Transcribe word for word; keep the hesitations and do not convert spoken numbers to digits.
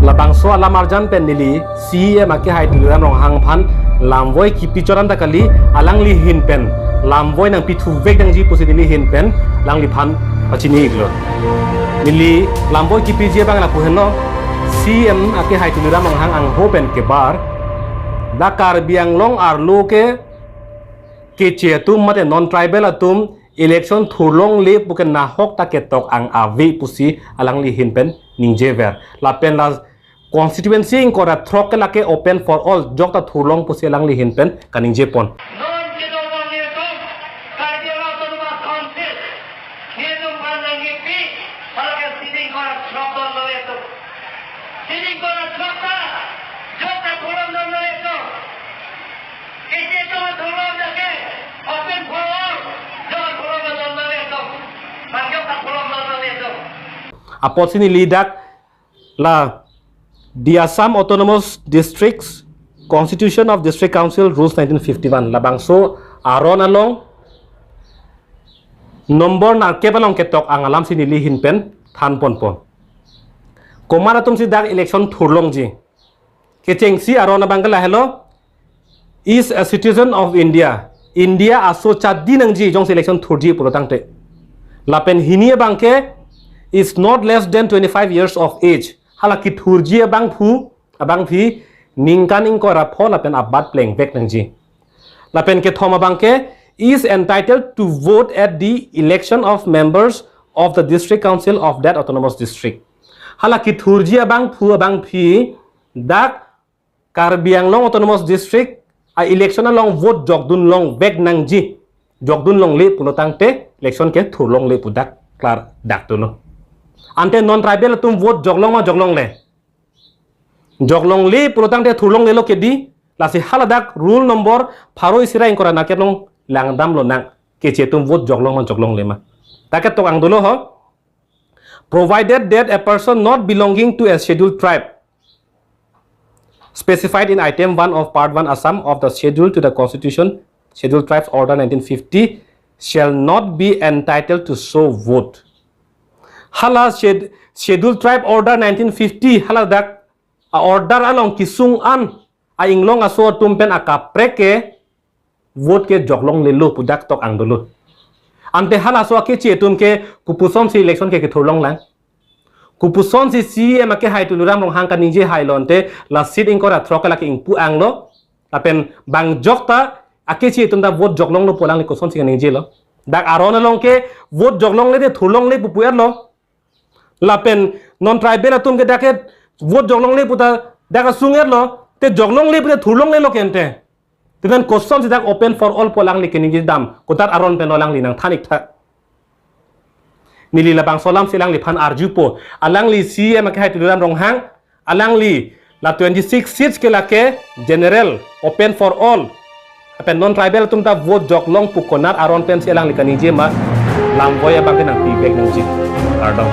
Labangso alam arjan pen neli C E M akehai Tuliram Ronghang aphan lamvoi kipi chot an ta kali, alangli ahin pen lamvoi nangpithu vek nangji pusi neli ahin pen alangliphan pachini iklo. Neli lamvoi kipiji abang lapu henlo, C E M akehai Tuliram Ronghang angho pen kebar, dak Karbi Anglong arlo ke Keche atum mate non-tribal atum election thurlongle pu ke nahok ta ketok ang ave pusi alangli ahin pen ningjever. Lapen la constituency ingkoi ra throk ke lake open for all, jok ta thurlong pusi alangli ahin pen kaningjepon. Non kedobang atum, Karbi Anglong Autonomous Council, netum phan nangkipi, hala ke seat ingkoi ra throk donlo atum. Seat ingkoi ra throk ta, jok ta thurlong donlo atum. Keche atum thurlong dak ke, open for all, jok thurlong donlo atum. Bang jok ta thurlong donlo atum. Apotsi neli dak la The Assam Autonomous Districts Constitution of District Council Rules nineteen fifty-one, labangso aron along number nerkep along ketok ang alamsi neli ahin pen thanponpo. Komat atumsi dak election thurlongji? Kechengsi aron abang ke lahelo, is a citizen of India. India aso chadi nangji jongsi election thurji pulo tangte. Lapen hini abang ke is not less than twenty-five years of age. Hala kethurji abangphu, abangpi ningkan ingkoi ra pho lapen abat plengvek nangji. Lapen kethom abang ke is entitled to vote at the election of members of the district council of that autonomous district. Hala kethurji abangphu abangpi dak Karbi Anglong Autonomous District a-election along vote jokdun longvek nangji. Jokdun longle pulo tangte election ke thurlongle pu dak klar dak dolo. Ante non-tribal atum vote joklong ma joklongle? Joklongle pulo tangte thurlonglelo kedi, lasi hala dak rule number pharo isi ra ingkoi ra nerkep along langdam lonang. Keche atum vote joklong ma joklongle ma? Dak ketok ang dolo ho. Provided that a person not belonging to a scheduled tribe specified in item one of part one Assam of the schedule to the constitution, Scheduled Tribes Order nineteen fifty, shall not be entitled to so vote. Hala sched-, Scheduled Tribe Order nineteen fifty, hala dak a-order along kesung an a-inglong aso atum pen akaprek ke vote ke joklonglelo pu dak tok ang dolo. Ante halaso akeche atum ke kopusonsi election ke kethurlonglang? Kopusonsi C E M akehai Tuliram Ronghang kaningje hailo ante la seat ingkoi ra throk ke lake ingpu anglo. Lapen bang jok ta akeche atum ta vote joklonglo pu alangli kosonsi kaningjelo? Dak aron along ke vote joklongle te thurlongle pu pu-etlo. Lapen non-tribal atum ke dak ke vote joklongle pu ta dak asung-etlo, te joklongle pu te thurlonglelo ke ante. Te non kosonsi dak open for all pu alangli keningje dam, kodat aron pen alangli nangthan ik tha. Neli labangso alamsi alangliphan arjupo. Alangli C E M akehai Tuliram Ronghang, alangli la twenty-six seats ke lake general, open for all. Lapen non-tribal atum ta vote joklong pu konat aron pensi alangli kaningje ma, lamvoi abang ke nangpivek nangji. Kardom.